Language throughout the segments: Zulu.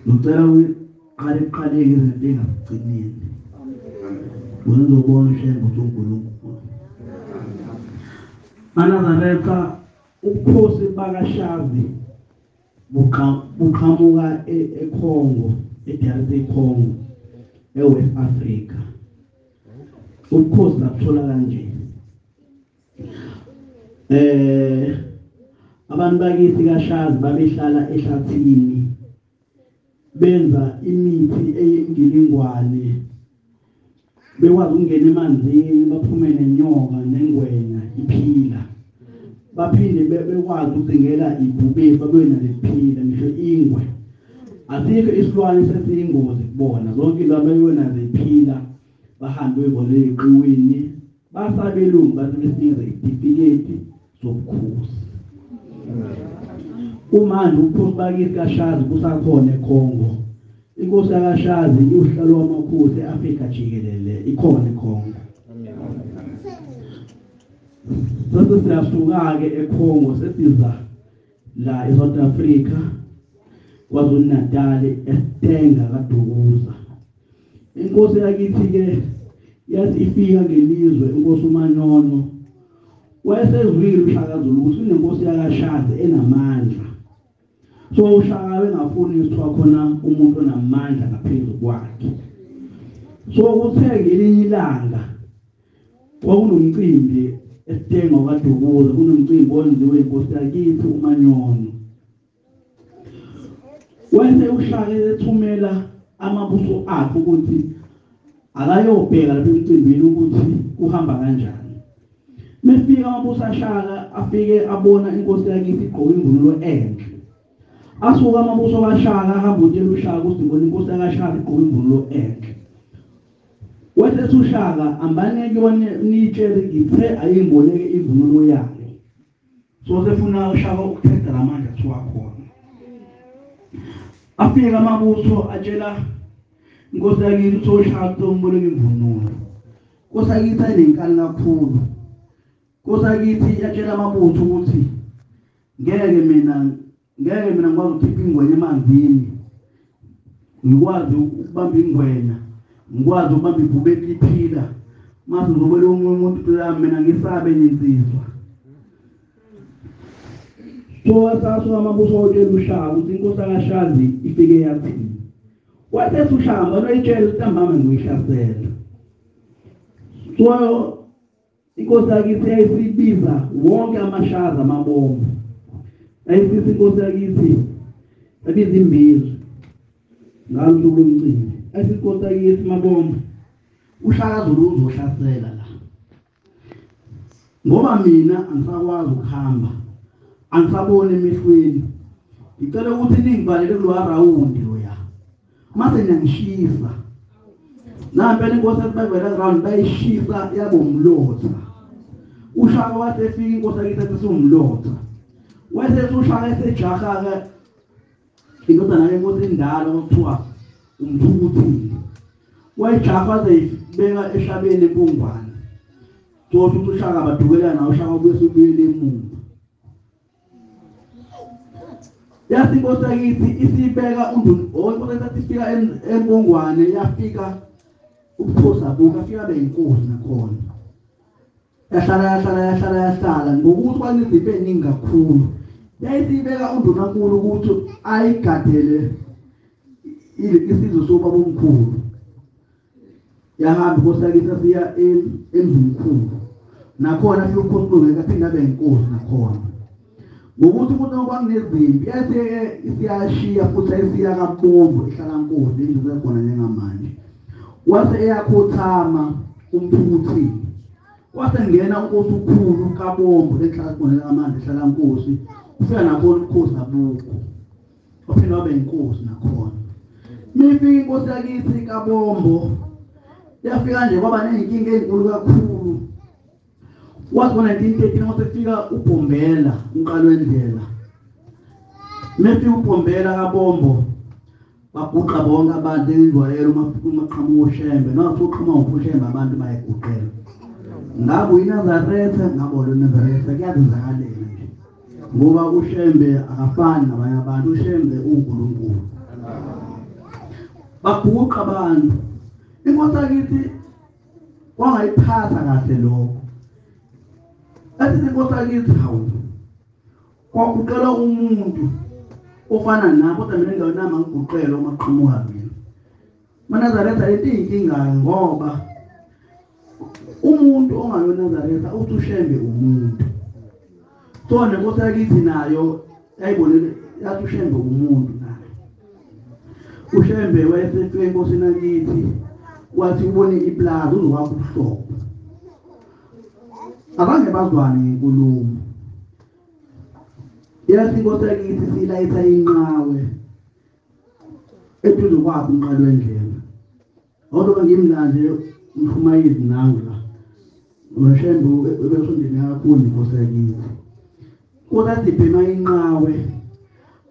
Ngicela uqale uqaleke izinto engakugcinile. Uzobona uShembe ukuthi uNkulunkulu. Manazaretha ubukhosi bakaShazi buqhamuka eCongo, eDRC Congo, eWest Africa. Ubukhosi bathola kanje. Abantu bakithi kaShazi babehlala ehlathini benza imithi eyimgilingwane, bekwazi ukungena emanzini baphume nenyoka nengwenya iphila, baphinde bekwazi ukuzingela ibhubesi babuye naliphila, ngisho ingwe. Asikho isilwane sesiyingozi kubona, zonke izilwane bayona ziphila, bahambe beyibone eziqiwini, basabelungu base besinikeza isitifiketi sobukhosi. Kumanje ubukhosi bakithi kaShazi busakhona eCongo. Inkosi yakaShazi iwuhlalo wamakhosi eAfrika jikelele, ikhona eCongo. Sase siyasuka-ke eCongo sesiza la eSouth Africa, KwaZulu-Natal, eStenga kaDukuza. Inkosi yakithi-ke yathi ifika ngelizwe, inkosi uManyono wayesezwile uShaka Zulu ukuthi unenkosi yakaShazi enamandla. So uShaka wengafuni ukuthiwa khona umuntu onamandla ngaphezu kwakhe. So kuthe ngelinye ilanga kwakunomcimbi eStenga kaDukuza, kunomcimbi owenziwe inkosi yakithi uManyono. Wese uShaka ethumela amabutho akhe ukuthi akayobheka lapha emcimbini ukuthi kuhamba kanjani. Mefika amabutho aShaka afike abona inkosi yakithi igqoke imvunulo enhle. Asuka amabutho kaShaka ahamba utshela uShaka ukuthi ngibona inkosi yakaShaka igqoke imvunulo enhle. Wese uShaka ambane kuyona nitshele ngithe ayimboleke imvunulo yayo. So sefuna uShaka ukuthetha lamandla kuthiwa khona. Afika amabutho atshela inkosi yakithi ukuthi uShaka utomboleka imvunulo. Inkosi yakithi ayinenkani kakhulu. Inkosi yakithi yatshela amabutho ukuthi ngeke mina ngikwazi ukukhipha ingwenya emanzini, ngikwazi ukubamba ingwenya, ngikwazi ukubamba ibhubesi liphila, mase ngizobela omunye umuntu lami mina ngisabe insizwa. So wasasuka amabutho otshela uShaka ukuthi inkosi yakaShazi ifike yathini. Wathi uShaka banoyitshela ukuthi ntambama ngiyihlasela. So inkosi yakithi yayisibiza wonke amashazi amabombo. Ayisithi inkosi yakithi abiza imbizo ngalo lomcimbi. Ayithi inkosi yakithi mabombo uShaka Zulu uzohlasela la, ngoba mina angisakwazi ukuhamba, angisaboni emehlweni, ngicela ukuthi ningibalele kulowa rawundi loya mase niyangishisa. Nampela inkosi yathi bayivela round bayishisa yabomlotha. uShaka wathi efika inkosi yakithi athi siwumlotha. Wase uShaka esejaha-ke indodana yenkosi endala okuthiwa uMthukuthile, wayijaha waze ibeka eshabeni empungwane. So ukuthi uShaka badukela nawo, uShaka ubuye subuyele emuva. Yathi inkosi yakithi isibeka inkosi yathi ifika empungwane yafika ubukhosi abuka afika beyinkosi nakhona. Yahlala yahlala yahlala yahlala ngokuthi kwanezimpi eziningi kakhulu. Yayisibeka undunankulu ukuthi ayigadele isizwe sobaba omkhulu. Yahamba inkosi yakithi siya emzimkhulu, nakhona afika ubukhosi bungeke aphinde abe inkosi nakhona. Ngokuthi umuntu kwakunezimpi yase isiyashiya futhi ayisiya kaBombo ihlala nkosi endlu khona njengamanje. Wase eyakhothama uMthukuthile, kwase ngena unkosi ukhulu kaBombo ehlala khona amanje ehlala nkosi, ufika nakhona ubukhosi abukho, waphinde wabe inkosi nakhona. Mifika inkosi yakithi kaBombo yafika nje kwaba nezinkinga ezinkulu kakhulu. Wathi ngo-1913 wasefika uBhombela umqalo wendlela. Mefika uBhombela kaBombo baguqa bonke abantu enjwayelo uma qhamuka uShembe, noma uqhamuka uShembe abantu bayiguqela. Ngabe uyiNazaretha, ngabe uNazaretha kuyazenzakalela nje, ngoba uShembe akafani nabanye abantu, uShembe uNkulunkulu. Baguqa abantu. Inkosi akithi wangayiphatha kahle lokho. Athi inkosi akithi hawu, kwaguqela umuntu ofana nami, kodwa mina endaweni nami angiguqele uma qhamuka mina. MaNazaretha lento iyinkinga ngoba umuntu ongayoNazaretha uthi uShembe umuntu. So nenkosi yakithi nayo yayibonile yathi uShembe umuntu naye. UShembe wayesefike enkosini yakithi wathi ubone iplaza uzokwakha ubuhlobo. Abange bazwane ngenkulumo. Yathi inkosi yakithi silayitha inqawe eduze kwakhe umqalo wendlela. Kodwa ngimlanje umshumayeli nangu la. UShembe ubesondele kakhulu inkosi yakithi. Kodwa sibhema inqawe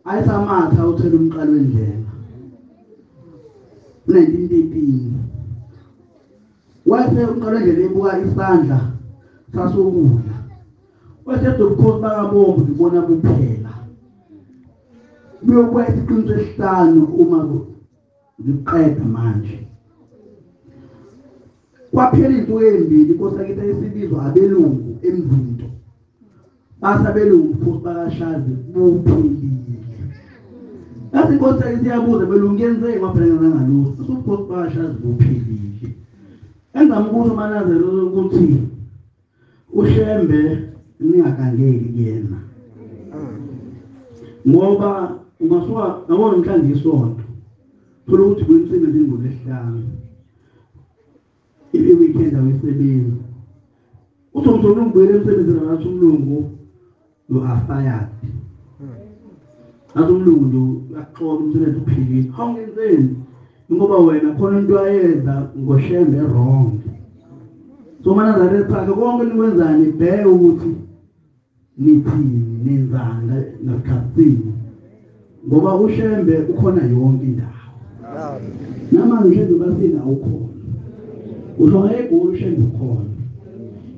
ayisamatha uthela umqalo wendlela. 1913 wase umqalo wendlela ebuka isandla sasokudla. Wase ubukhosi bakaBombo ngibona kuphela. Kuyokuba isiqinto esihlanu uma ngiqeda manje. Kwaphela izinto ezimbili inkosi yakithi esibizwa abelungu eMzinto. Basabelungu ubukhosi bakaShazi buphelile. Yathi inkosi yakithi iyabuza belungu kuyenzeka kwaphela ngalutho. Ubukhosi bakaShazi buphelile. Engizama ukusho MaNazaretha ukuthi uShembe ningakangeli kuyena. Ngoba ungasuka yabona namhlanje isonto thola ukuthi kuyimsebenzi ngolwesihlanu. I-weekend ayisebenzi. Uthi umtholo ungibuyele emsebenzini ngathi umlungu you are fired. Ngathi umlungu nje uyaxola umsebenzi uphilile. Hawu ngenzeni? Ngoba wena khona into ayenza ngoShembe wrong. So MaNazaretha ke konke nikwenzani bheke ukuthi nithini nenzani ngasikhathini. Ngoba uShembe ukhona yonke indawo. Nama ngisho basina ukhona. Usho ngegoli uShembe ukhona.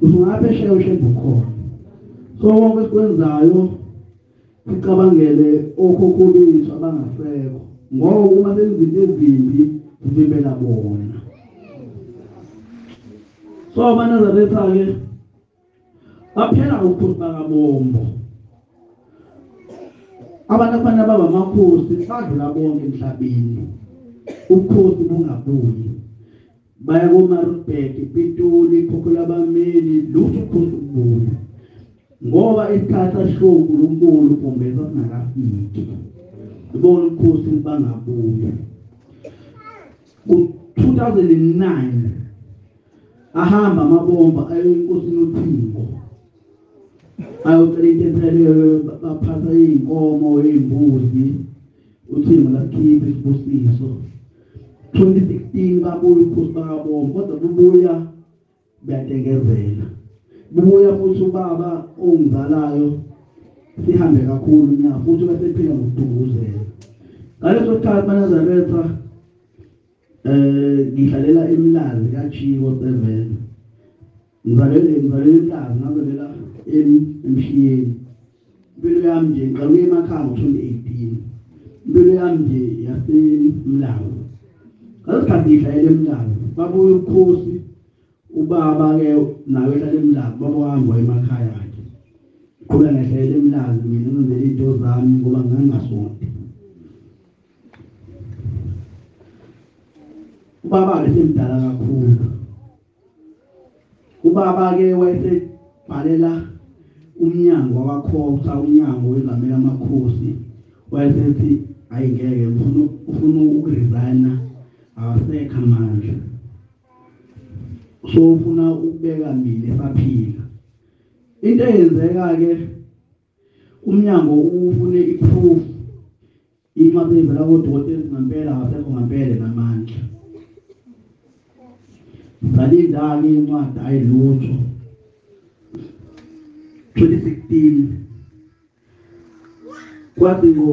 Usho ngaphesheya uShembe ukhona. So konke esikwenzayo sicabangele okhokho bethu abangasekho. Ngoba uma senza izinto ezimbi sivimbela bona. So amaNazaretha ke baphela ubukhosi bakaBombo. Abantu abafana baba amakhosi badlula bonke emhlabeni. Ubukhosi bungabuyi. Baya koMaritzburg, Pitoli, Khokho labameli, lutho ubukhosi bubuya. Ngoba isikhathi sashiwo uNkulunkulu kumbe sasingakafiki. Ibona ubukhosi bangabuyi. Ku-2009 ahamba amabomba ayo enkosini uThingo. Ayocela intethelelo baphatha izinkomo izimbuzi uThingo lasikhipha isibusiso. 2016 babuya ubukhosi bakaBombo kodwa bubuya buyatengezela. Bubuya futhi ubaba ongizalayo sihambe kakhulu nya futhi basephila ngokudunguzela. Ngaleso sikhathi MaNazaretha ngihlalela eMlazi kaChiko 7. Ngizalele eMlazi ngazalela eMshiyeni. Impilo yami nje ngiqale emakhaya ngo-2018. Impilo yami nje yaseMlazi. Ngaleso sikhathi ngihlalela eMlazi. Babuya ubukhosi ubaba ke nawe ehlala eMlazi, baba wami emakhaya akhe. Qhubeka ngihlalela eMlazi mina ngenzele izinto zami ngoba ngingasonti. Ubaba ke semdala kakhulu. Ubaba ke wayesebhalela umnyango wakwaKhotha, umnyango wezamela amakhosi. Wayesethi ayingeke ufuna ukuresigna awasekho manje. So ufuna ukubeka mina esaphila. Into eyenzeka ke umnyango ufune iproof incwadi evela kodokotela ngempela awasekho ngempela namandla. Salinda-ke incwadi ayilutho. 2016 kwathi ngo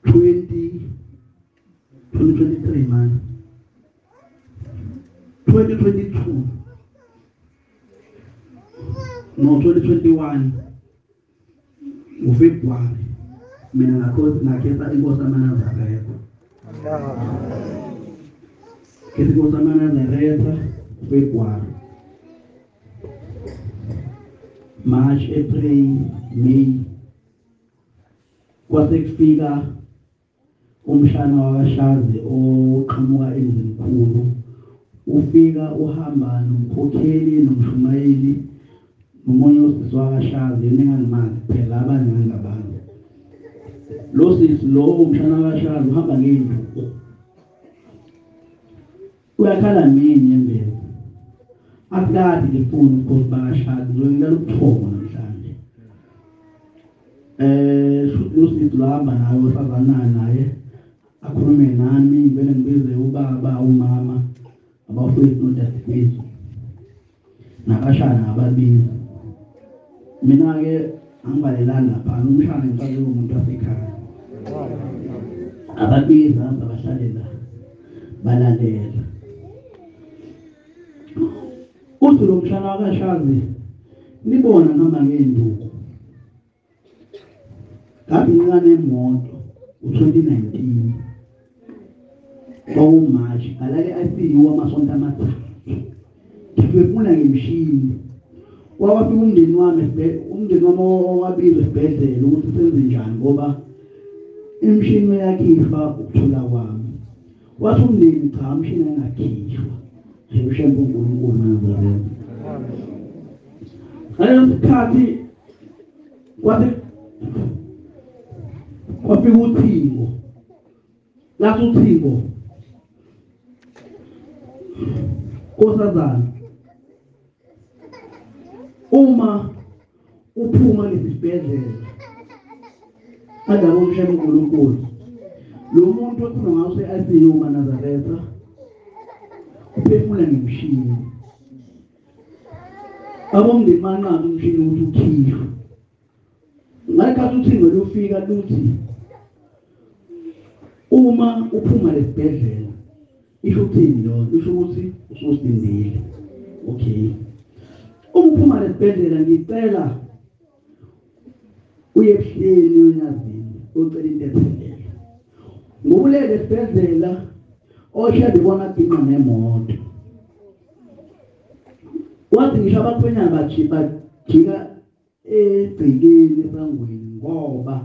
2023 man 2022 no 2021 ngoFebruary Mina ngakhetha inkosi amaNazaretha. Khetha inkosi amaNazaretha February, March, April, May. Kwase kufika umshana wakashazi oqhamuka emzimkhulu, ufika uhamba nomkhokheli nomshumayeli nomunye usisi wakashazi, yena engangimazi phela, abanye ngangabantu. Lo sisi lo umshana wakashazi uhamba ngey'nduku, uyakhala ney'nyembezi, athi kade ngifuna ubukhosi bakashazi, ngizongilala ubuthongo namhlanje. Lo sisi lo hamba naye osazana naye, akhulume nami, ngivele ngibize ubaba, umama, abafowethu nodadewethu nabashana ngababiza. Mina-ke angibalelani laphana, umshana ngifake umuntu wasekhaya. Ababiza hamba bahlale la, balalela. Uthi lo mshana wakashazi, nibona ngihamba ngey'nduku, ngathi ngincane emoto u-2019 kwakuMarch, ngalale ICU amasonto amathathu, ngiphefumula ngemishini. Kwafika umndeni wami, umndeni wami owabizwa esibhedlela ukuthi senze njani ngoba imishini yakhishwa ukuthula kwami. Wathi umndeni cha, umshini engakhishwa, nje uShembe uNkulunkulu Nazaretha. Ngaleso sikhathi kwathi kwafika uthingo, lathi uthingo, nkosazana, uma uphuma lesibhedlela andaba umshela uNkulunkulu, lo muntu okhuluma ngawo use-ICU maNazaretha uphefumula ngemishini. Abomndeni banqaba umshini ukuthi ukhishwe. Ngakhathi uthingo lufika luthi uma uphuma lesibhedlela, isho ukuthini lo? Isho ukuthi ususindile. Okay, uma uphuma lesibhedlela ngicela uye ebuhleni unyazini ucela intethelelo. Ngokulele esibhedlela oshade bona ginqa nemoto. Wathi ngisho abakhwenyana bajika egcekeni esangweni ngoba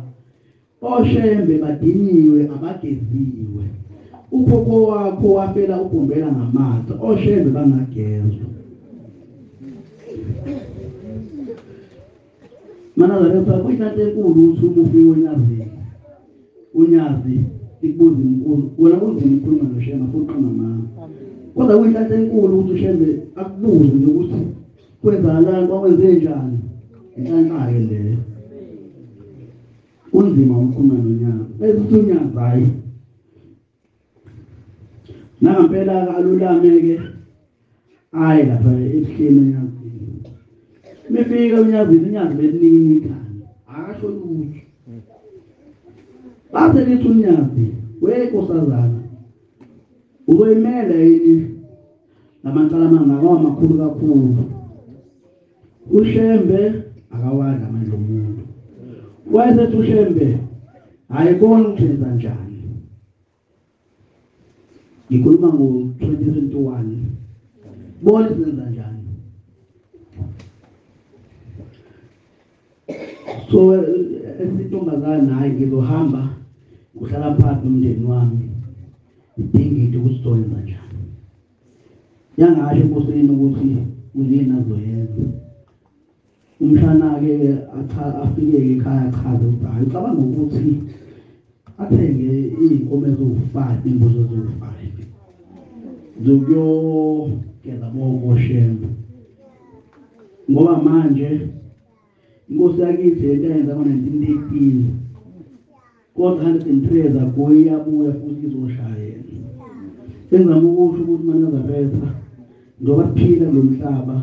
oshembe badiniwe abageziwe. Ukhokho wakho wafela ugombela ngamathe, oshembe bangagezwa. Manazaretha kuyinto enkulu ukuthi uma ufika unyazini, unyazi ikubuza imibuzo, wena kunzima ukukhuluma noShembe futhi uqamba. Kodwa kuyinto enkulu ukuthi uShembe akubuze nje ukuthi kwenzakalani, kwakwenze njani. Inhlanhla-ke leyo. Kunzima ukukhuluma nonyazi. Bese uthi unyazi hhayi. Nangampela alulame-ke aye lapha ebuhleni unyazini. Mefika unyazini, unyazi belinika ikhanda, akasho lutho. Base lithi unyazi, we nkosazana, uzoyimela yini lamacala amangaka amakhulu kakhulu? uShembe akawadla amandla omuntu. Wayesethi uShembe, ayibona ukuthi wenza njani. Ngikhuluma ngo-2021, bona senza njani. So esintombazane, hayi ngizohamba kuhlala phansi nomndeni wami, idingide ukuthi sizoyenza njani. Yangasho enkosini ukuthi unina azoyenza. Umshana-ke afike-ke ekhaya achaze ukuthi hhayi ucabanga ukuthi athenge iy'nkomo eziwu-5, iy'mbuzi eziwu-5 zokuyogeza bonke oShembe, ngoba manje inkosi yakithi lento yayenza ngo-1913, kodwa 103 years ago iyabuya futhi izoshaya yena. Engizama ukusho ukuthi maNazaretha, njengoba siphila kulo mhlaba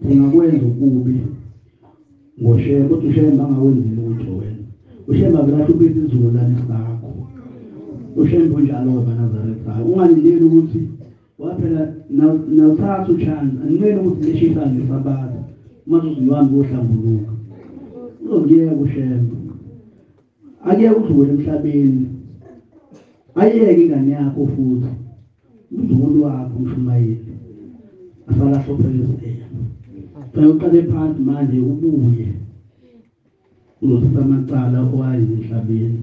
singakwenza okubi ngoShembe, kodwa uShembe angawenzi lutho wena. uShembe avele ahluphe isizukulwane sakho. uShembe unjalo maNazaretha, ungalindeli ukuthi waphela nawuthatha uchance, anginqeni ukuthi leshisa ngesabatha uma uziwami kohlambuluka uzongiyeka uShembe. Ake udlule emhlabeni, ayeke ingane yakho futhi umzukulu wakho umshumayeli asala hlophekisela. Fanele uqale phansi manje ubuye uzothatha amacala owayenza emhlabeni.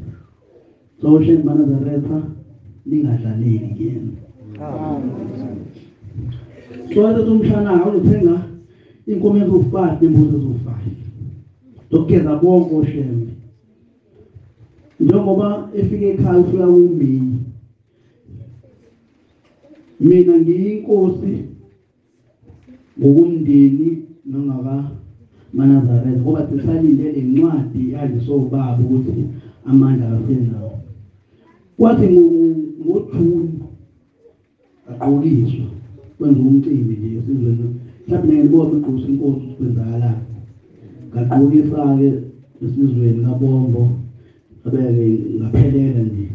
So Shembe maNazaretha ningadlaleli kuyena. So wathi umshana uzothenga inkomo eziwu-5 nembuzi eziwu-5 zokugeza bonke oShembe. Njengoba efika ekhaya ufika kumini, mina ngiyinkosi ngokumndeni nongaka maNazaretha, ngoba sisalinde le ncwadi yalisobaba ukuthi amandla akasenawo. Kwathi ngoJuni aqokiswa kwenza umcimbi nje esizweni, mhlawumbe ngiyibona ugqosa inkosi ukuthi kwenzakalani. Ngaqokisa-ke esizweni kaBombo, abeke ngaphelela nje,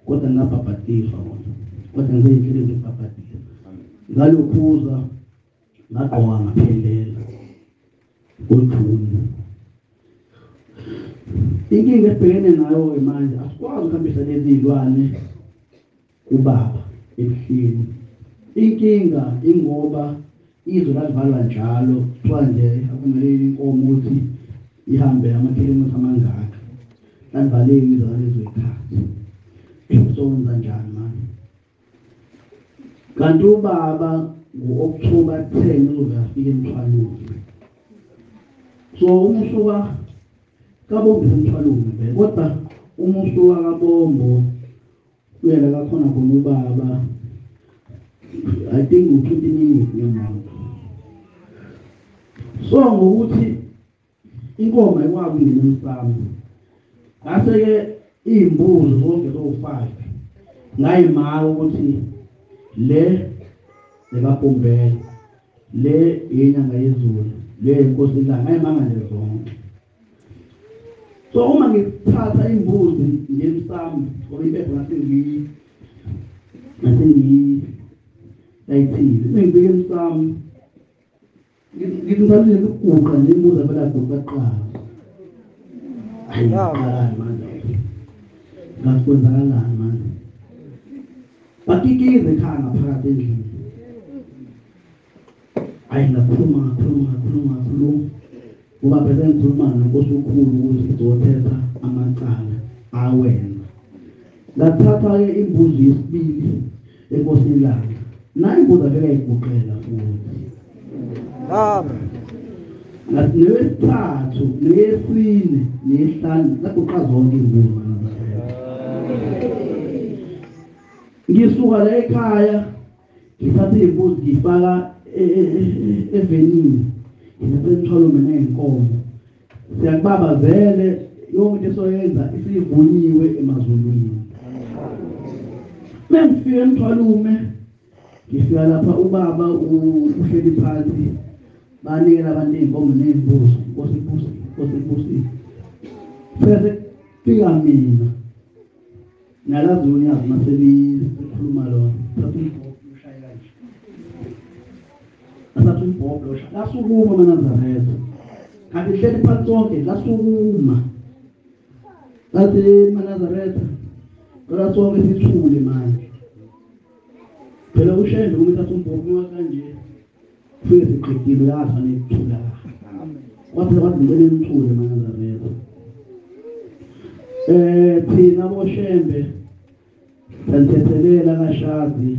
kodwa ngabhabhatiswa kona, kodwa ngizeyinhlelo zokubhabhatiswa. Ngalokhuza ngagqoka ngaphelela ngoJuni. Inkinga esibhekene nayo-ke manje, asikwazi ukuhambisa lezi zilwane kubaba ebuhleni. Inkinga ingoba izwe lalivalwa njalo, kuthiwa nje akumeleli inkomo ukuthi ihambe amakhilomitha amangaka, lalivaleki izwe ngalezo zikhathi. Sokwenza njani manje? Kanti ubaba ngo-October 10 uzobe afika emthwalweni. So uma usuka kaBombo emthwalweni vele, kodwa uma usuka kaBombo uyela kakhona khona ubaba, I think u-20 minutes ngemoto. So ngokuthi inkomo ayikwazi ukungena emsamo, ngase-ke iy'mbuzi zonke zowu-5 ngayimaka ukuthi le ekaBombela, le yenyanga yezulu, le inkosi ilanga, ngayimanga nje zonke. So uma ngithatha imbuzi ngemsamo, ngoba impepho ngase ngilayithile, sengibike emsamo ngithi ngisalile ukuguqa nje imbuzi avela guqa kuqala. Hayi, qalani manje, ngathi kwenzakalani manje? Bakikize ekhaya ngaphakathi endlini. Hayi, ngakhuluma ngakhuluma ngakhuluma ngakhuluma, ngoba phela ngikhuluma noNkosi ukhulu ukuthi sizothetha amacala awenza. Ngathatha-ke imbuzi yesibili enkosini ilanga, nayo imbuzi avele ayiguqela futhi. Amen. Ngathi neyesithathu, neyesine, neyesihlanu, zaguqa zonke imbuzi maNazaretha. Ngisuka la ekhaya ngithatha iy'mbuzi ngiyifaka evenini, ngithatha emthwalume ney'nkomo. Siyakubaba vele yonke into esoyenza isivunyiwe emazulwini. Mengifika emthwalume ngifika lapha ubaba uhleli phansi, banikela abantu iy'nkomo ney'mbuzi, Nkosi ibusi, Nkosi ibusi. Bese fika mina nalazi unyazi maselikhuluma lona, thatha umbhobho ushaye kanje, athatha umbhobho ushaye, lasukuma amaNazaretha, kanti hleli phansi sonke, lasukuma lathi maNazaretha, cela sonke sithule manje. Phela uShembe uma ethatha umbhobho kanje kufike siqedile, uyazi fanele kuthula kahle. Kwathi kwathi ngicela nithule maNazaretha. Thina boShembe sanithethelela kaShazi,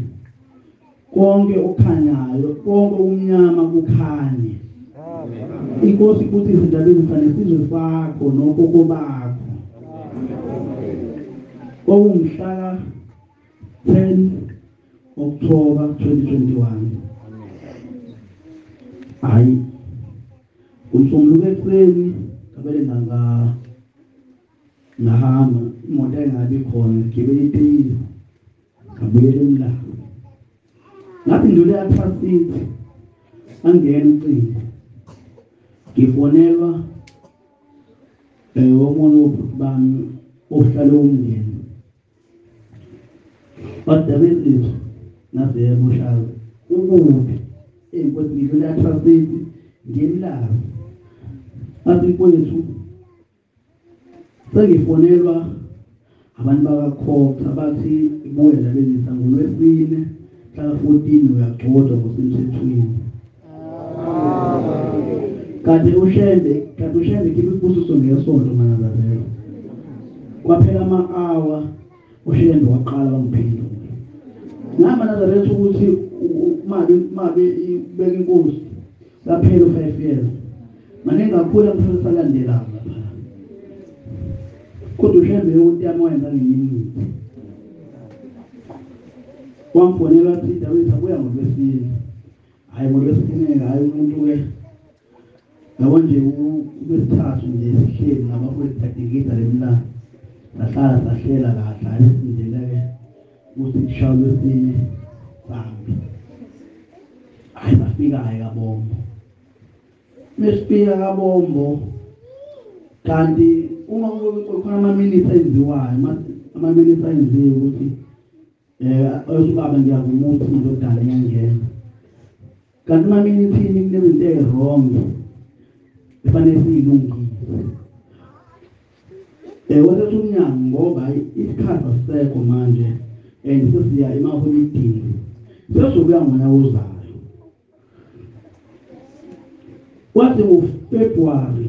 konke okukhanyayo, konke okumnyama kukhanye. Inkosi kuthi izindaba nesizwe sakho nokhokho bakho. Kwakumhla 10 October 2021. Hayi, umsombuluko ekuseni ngabele ngahamba, imoto engabi khona, ngigibele itekisi ngabuyela eMlazi. Ngathi ngidlule eAlpha City, angena ucingo, ngifonelwa omunye wobhuti bami ohlale umndeni, bathi Dabesizwe, ngathi yebo Shazi, ukuphi? Inkosi ngidlule eAlpha City ngemlazi. Bathi mfowethu Sengifonelwa abantu bakakhokha bathi buye ndabelisa ngolwesine mhla 14 uyagcotshwa ngosemthethweni. Kanti uShembe khipha isibusiso ngesonto manazarela. Kwaphela ama-hour uShembe waqala wangiphendula. Ngama Nazaretha ukuthi mabe ibeka inkosi laphela u5 years. Maningi kakhulu amfundisi alandelayo lapha. Kodwa uShembe ukuthi yami wayenza ngeminute. Wamfonela wathi Dawid abuya ngolwesine. Hayi ngolwesine hayi umuntu ke yabo nje ubesithathu nje sihleli nabafowethu sadingida lemlando. Sahlala sahlela kahle hayi sindlela ke ukuthi kushaya lwesine sambi. Hayi safika hayi kaBombo. Mesifika kaBombo kanti uma kukhona ama-minutes enziwayo, ama-minutes enziwe ukuthi ubaba ngiyavuma ukuthi indodana iyangena. Kanti ama-minutes kunezinto ezi-wrong efanele siyilungise. Wasethi umnyango ngoba isikhathi asisekho manje and sesiya emaholidini sesokuya ngonyaka ozayo. Kwathi ngoFebruary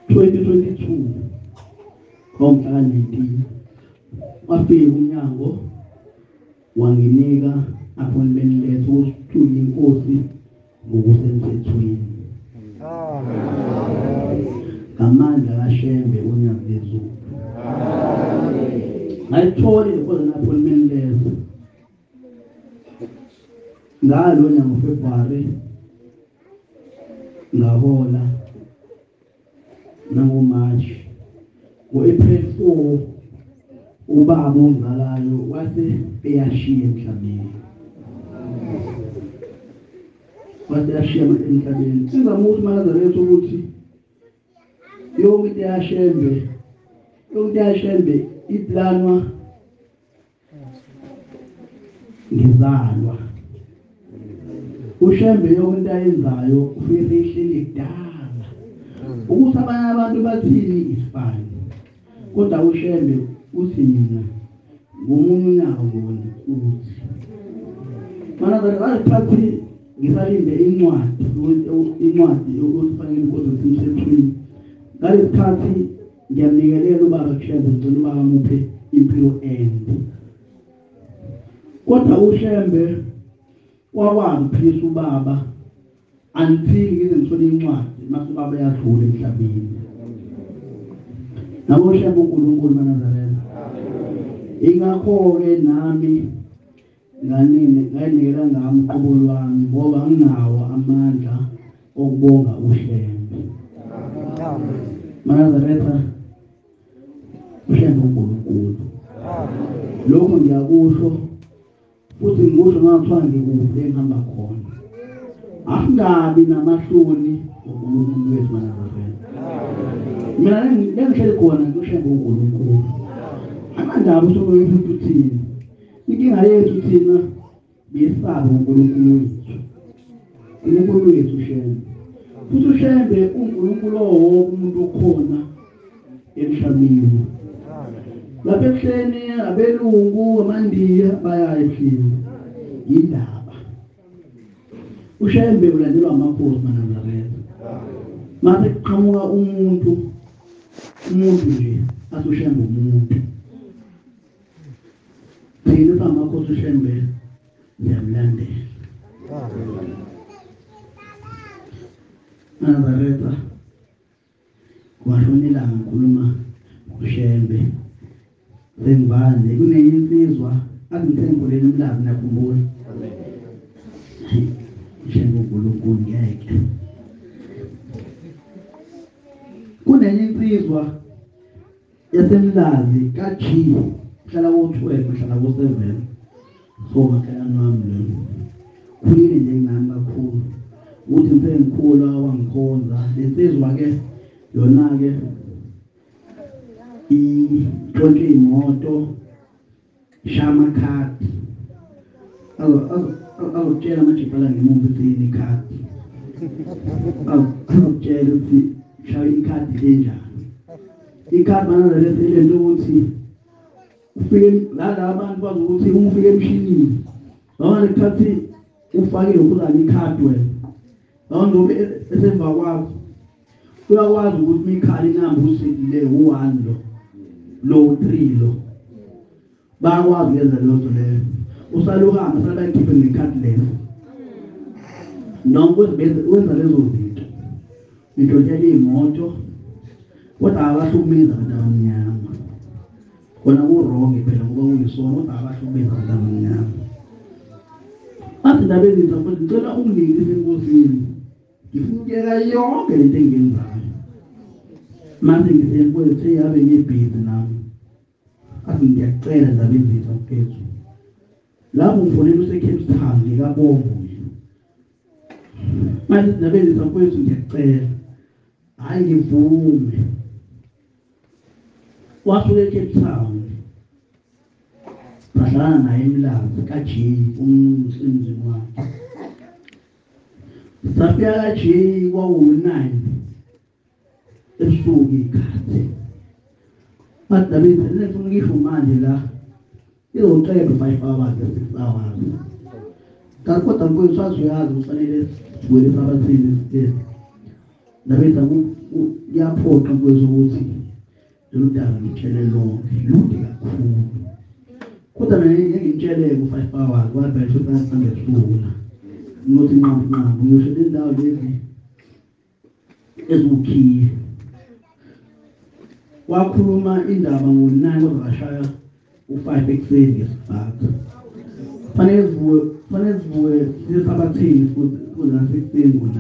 2022 ngomhla ka-19 wafika umnyango wanginika appointment letter ukuthi inkosi ngokusemthethweni. Amen. Ngamandla kaShembe uNyazi lezulu. Amen. Ngayithola le appointment letter ngalo nyanga February ngahola nango March. Ngo-April 4 ubaba ongizalayo wase eyashiya emhlabeni. Wase eyashiya emhlabeni. Sizama ukuthi manazaretha ukuthi yonke into yaShembe, yonke into yaShembe iplanwa ngizalwa. uShembe yonke into ayenzayo ufike ihleli kudala. Ukuthi abanye abantu bathini is fine. Kodwa uShembe uthi mina ngomunye unyaka ngona uthi mana ngalesikhathi ngisalinde incwadi ukuthi fanele inkosi isemthethweni. Ngalesikhathi ngiyamnikelela ubaba kuShembe, ngicela ubaba amuphe impilo ende. Kodwa uShembe wakwazi ukuphilisa ubaba until ngize ngithole incwadi mase ubaba yadlula emhlabeni. Nabo uShembe uNkulunkulu manazaretha. Ingakho-ke nami nganini ngayinikela ngami uqobo lwami ngoba nginawo amandla okubonga uShembe. Amen. Manazaretha uShembe uNkulunkulu. Amen. Lokho ngiyakusho futhi ngikusho ngathiwa ngikuphi engihamba khona. Asingabi namahloni uNkulunkulu wethu manazaretha. Mina lengihleli khona uShembe uNkulunkulu. Amandaba usokuthi uthini? Inkinga yethu thina besaba uNkulunkulu wethu. uNkulunkulu wethu uShembe. Futhi uShembe uNkulunkulu owonke umuntu okhona emhlabeni. Lapha ebuhleni abelungu amaNdiya baya ebuhleni. Indaba. uShembe ulandelwa amakhosi manazaretha. Mase kuqhamuka umuntu nje athi uShembe umuntu. Thina samakhosi uShembe siyamlandela. Nazaretha kwashona ilanga ngikhuluma uShembe sengibanje kunenye insizwa athi ngithembuleni umlazi nakhumbula. UShembe uNkulunkulu ngeke. Kunenye insizwa yasemlazi ka-G hlala ko-12 hlala ko-7 so makhelwane wami lo khulile nje nami kakhulu ukuthi ngisengikhula wangikhonza. Lensizwa ke yona ke itshontshe imoto shama khadi azokutshela amajipala ngemuva ukuthi yini ikhadi, azokutshela ukuthi Shaya ikhadi lenjani? Ikhadi banazaretha lento ukuthi ufike la abantu bazi ukuthi uma ufike emshinini noma lekhathi ufake lokuzana ikhadi wena noma noma esemva kwakho uyakwazi ukuthi ikhadi inamba usekile u1 lo 3 lo bayakwazi ukwenza leyo nto leyo. Usaluhamba sala bayikhiphe ngekhadi lelo noma wenza lezo zinto ngisho imoto kodwa abahlukumeza abantu abamnyama. Kona ku-wrong phela ngoba kuyisono, kodwa abahlukumeza abantu abamnyama. Athi ndaba ezintsha futhi ngicela unginikise enkosini, ngifuna ukuyeka yonke lento engiyenzayo. Manje ngisenkwethu yabe ngibhizi nami. Athi ngiyakucela ndaba ezintsha mfethu. Lapho ngifonela use-Cape Town ngikabongo nje. Manje ndaba ezintsha mfethu ngiyakucela. Hayi ngivume. Wasuka eCape Town. Sahlala naye eMlazi kaJ umsemzini wakhe. Safika kaJ kwaku-9 ebusuku ikhathi. Bathi David ngifuna ngisho manje la izoqeda 5 hours 6 hours. Kanti kodwa mfowethu uyazi kufanele sivule esabathini isitezi. David kuyaphoqa mfowethu ukuthi lolu daba ngitshele lonke lude kakhulu. Kodwa mina ngeke ngitshele ku-5 hours kwavele futhi asambe ebusuku la. Ngothi nqambu nqambu ngisho indawo lezi ezukhiye. Wakhuluma indaba ngo-9 kodwa washaya u-5 ekuseni ngesibhaxa. Fanele sivuke sisabathini futhi kuze nasekuseni ngo-9.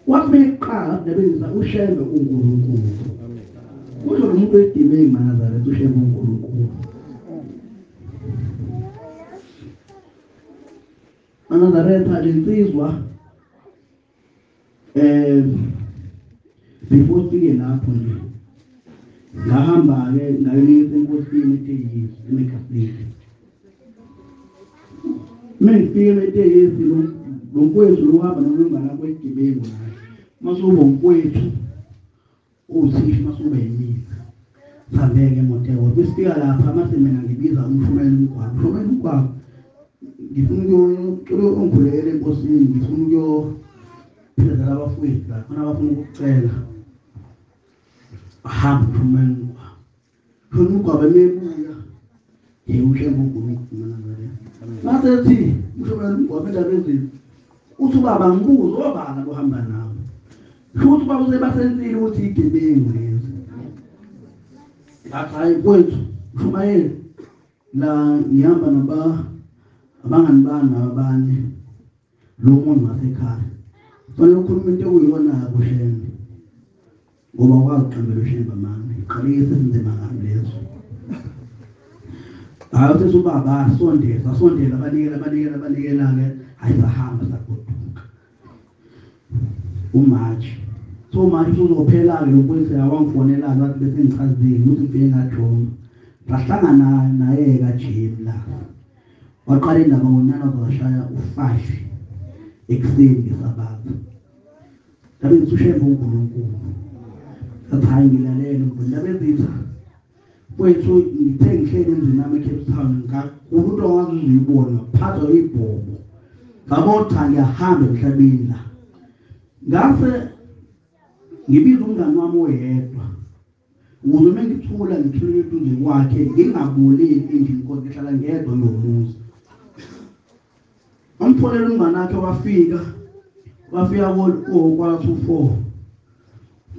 Wathi meqala ndabenzisa uShembe uNkulunkulu. Kusho lo muntu wedibe eMazaretha uShembe uNkulunkulu. Anazaretha lensizwa before sifike lapho nje ngahamba ke ngayonikeza enkosini eTeyisi eMegasini. Mengifike eTeyisi lo mfowethu lo hamba nomlungana kwegibengu naye. Masuba umfowethu uthisha masuba yimina. Sambeke emoto. Besifika lapha mase mina ngibiza umshumeli umgwaqo. Umshumeli umgwaqo ngifuna ukuyongikhulekela enkosini, ngifuna ukuyophindela abafowethu la khona abafuna ukucela. Hamba umshumeli umgwaqo. Khona umgwaqo mebuya uShembe uNkulunkulu nazaretha. Mase ethi umshumeli umgwaqo indaba ezinto uthi ubaba ngibuze obani abohamba nabo. Futhi ubaba usebasenzile ukuthi igebengu lezi. Ngathi hayi kwethu mshumayeli la ngihamba naba abangani bami nabanye lo muntu wasekhaya. Fanele ukhuluma into ekuyiyona kuShembe. Ngoba waziqambela uShembe mama. Iqalise izinzima kabi lezo. Hayi uthi ubaba asondela asondela banikela banikela banikela ke hayi sahamba sagoduka. uMarch. So manje uzophela ke lokwenza wangifonela wathi bese ngichazile ukuthi ngifike ngaJomo. Sahlangana naye kaJim la. Waqala indaba ngo-9 washaya u-5 ekuseni ngesabatha. Ngabe uShembe uNkulunkulu. Ngathi hayi ngilalela ndaba ezitha. Kwethu ngithe ngihleli emzini wami eCape Town ngakhuluma ngazuyibona phatha ibhobo. Ngabona ngiyahamba emhlabeni la. Ngase ngibiza umngani wami oyedwa. Ukuze uma ngithula ngithule eduze kwakhe ngingabuleli endlini kodwa ngihlala ngedwa nomuzi. Amfonela umngani wakhe wafika ko-4.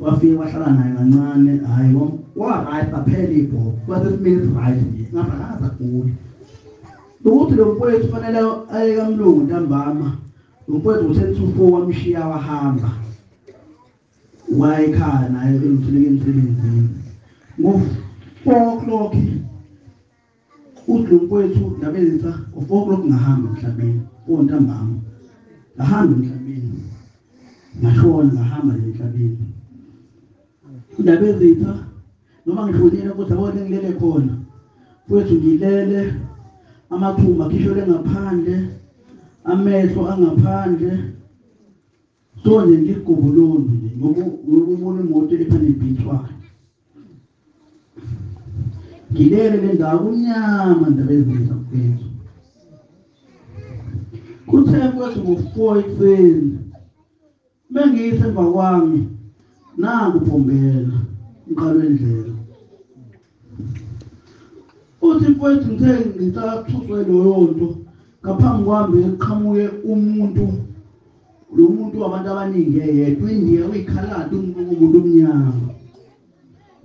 Wafika wahlala naye kancane hayi wa right aphela ibhobo kwase simile right nje ngapha akazaguli. Ukuthi lo mfowethu fanele aye kamlungu ntambama. Lo mfowethu u-10 to 4 wamshiya wahamba. Wayekhaya naye emthuleke emsebenzini. Ngo-4 o'clock uthi lo mfowethu ndabezisa ngo-4 o'clock ngahamba emhlabeni 4 ntambama. Ngahamba emhlabeni. Ngashona ngahamba emhlabeni. Ndabezitha noma ngishonile kodwa konke ngilele khona. Mfowethu ngilele amathumba akhishwe ngaphandle, amehlo angaphandle. So nje ngigubulundu nje ngoba ubona imoto ephane ibhithwa. Ngilele le ndawo kumnyama ndaba ezinza mfethu. Kuthe mfethu ngo-4 ekuseni bengiyise emva kwami nangu Bhombela umqalo wendlela. Uthi mfethu ngithe ngisathuswe leyo nto ngaphambi kwami eqhamuke umuntu, lo muntu wabantu abaningi eyedwa, iNdiya uyikhaladi umuntu omnyama.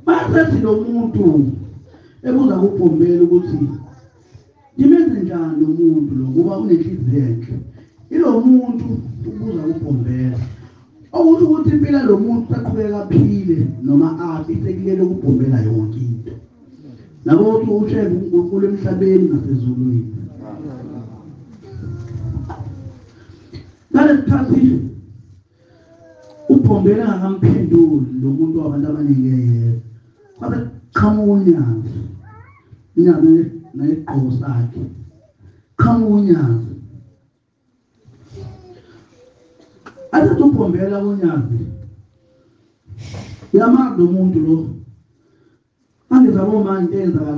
Basethi lo muntu ebuza kuBhombela ukuthi nimenze njani lo muntu lo ngoba unenhliziyo enhle. Ilo muntu ubuza kuBhombela okuthi ukuthi impilo lo muntu saqhubeka aphile noma afi sekulele kuBhombela yonke into. Nabo uthi uShembe uNkulunkulu emhlabeni nasezulwini. Ngalesikhathi uBhombela angamphenduli lo muntu wabantu abaningi eyedwa, kwabe qhamuka uNyazi, uNyazi nesigqoko sakhe, qhamuka uNyazi. Athi uBhombela uNyazi, uyamazi lo muntu lo, angizabo manje into eyenzakala.